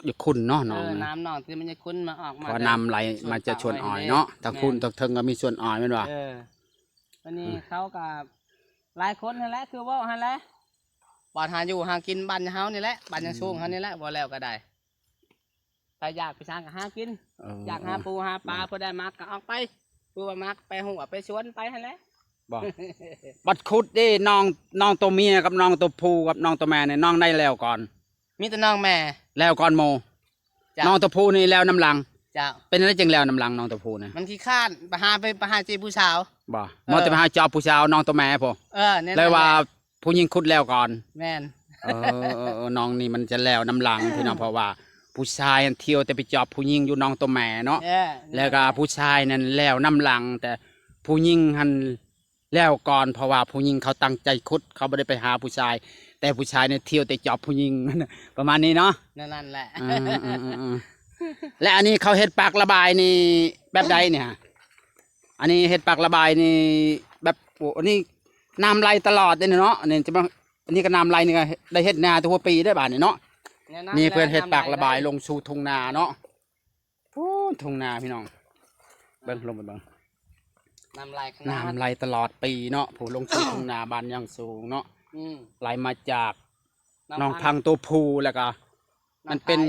ຢາກຂຸ່ນເນາະ ເອີ ໜອງ ນ້ຳໜອງທີ່ມັນຢາກຂຸ່ນ ມາອອກມາ ເພາະວ່ານ້ຳໄຫຼມາຈາກສວນອ້ອຍເນາະ ແມ່ນ ທາງພຸ້ນ ທາງເທິງກໍມີສວນອ້ອຍແມ່ນບໍ່ ເອີ ບັດນີ້ ອືມ ເຂົາກໍຫຼາຍຄົນຫັ້ນແຫຼະ ຄືເວົ້າຫັ້ນແຫຼະ ບ່ອນຫາຢູ່ຫາກິນບ້ານເຮົານີ້ແຫຼະ ບ້ານຍາງສູງເຮົານີ້ແຫຼະ ອືມ ເວົ້າແລ້ວກໍໄດ້ ໃຜຢາກໄປຊາງກໍຫາກິນ ເອີ ຢາກຫາປູຫາປາ ເອີ ຜູ້ໃດມັກກໍອອກໄປ ຜູ້ບໍ່ມັກໄປຮົ້ວໄປສວນໄປຫັ້ນແຫຼະ ບໍ່ ບັດຂຸດເດ້ ນ້ອງ ນ້ອງຕົວເມຍກັບນ້ອງຕົວຜູ້ກັບນ້ອງຕົວແມ່ນີ້ ນ້ອງໃດແລ້ວກ່ອນ? ມີແຕ່ນ້ອງແມ່ ແລ້ວກ່ອນໝູ່ ເຈົ້າ ນ້ອງຕົວຜູ້ນີ້ແລ້ວນຳຫຼັງ ເຈົ້າ ເປັນຈັ່ງໃດຈຶ່ງແລ້ວນຳຫຼັງນ້ອງຕົວຜູ້ນີ້? ມັນຂີ້ຄ້ານ ໄປຫາ ໄປ ໄປຫາຈີບຜູ້ສາວ ບໍ່ ເອີ ມັວແຕ່ໄປຫາຈອບຜູ້ສາວ ນ້ອງຕົວແມ່ພຸ້ນ ເອີ ແນວນັ້ນແຫຼະ ແລ້ວວ່າ ຜູ້ຍິງຂຸດແລ້ວກ່ອນ ແມ່ນ ເອີ ເອີ ເອີ ນ້ອງນີ້ມັນຈະແລ້ວນຳຫຼັງພີ່ນ້ອງ ເພາະວ່າຜູ້ຊາຍຫັ້ນທ່ຽວແຕ່ໄປຈອບຜູ້ຍິງຢູ່ນ້ອງຕົວແມ່ເນາະ ເອີ ແລ້ວກໍຜູ້ຊາຍນັ້ນແລ້ວນຳຫຼັງ ແຕ່ຜູ້ຍິງຫັ້ນແລ້ວກ່ອນ ເພາະວ່າຜູ້ຍິງເຂົາຕັ້ງໃຈຂຸດ ເຂົາບໍ່ໄດ້ໄປຫາຜູ້ຊາຍ ແຕ່ຜູ້ຊາຍນີ້ທ່ຽວແຕ່ຈອບຜູ້ຍິງ ປະມານນີ້ເນາະ ແນວນັ້ນແຫຼະ ເອີ ເອີ ເອີ ເອີ ແລະອັນນີ້ເຂົາເຮັດປາກລະບາຍນີ້ແບບໃດນີ້? ອັນນີ້ເຮັດປາກລະບາຍນີ້ແບບ ໂອ້ ອັນນີ້ ນ້ຳໄຫຼຕະຫຼອດເດ້ເນາະ ອັນນີ້ຈະມາ ອັນນີ້ກໍນ້ຳໄຫຼ ນີ້ກໍໄດ້ເຮັດນາແຕ່ຫົວປີໄດ້ບາດນີ້ເນາະ ແນວນັ້ນ ນີ້ເພິ່ນເຮັດປາກລະບາຍ ນ້ຳໄຫຼເລີຍ ລົງສູ່ທົ່ງນາເນາະ ພຸ້ນທົ່ງນາພີ່ນ້ອງ ເບິ່ງ ລົງໄປເບິ່ງ ນ້ຳໄຫຼຂະໜາດ ນ້ຳໄຫຼຕະຫຼອດປີເນາະ ຜູ້ ລົງສູ່ທົ່ງນາບ້ານຍາງສູງເນາະ ອືມ ໄຫຼມາຈາກໜອງພັງ ໜອງພັງຕົວຜູ້ ແລ້ວກໍມັນເປັນ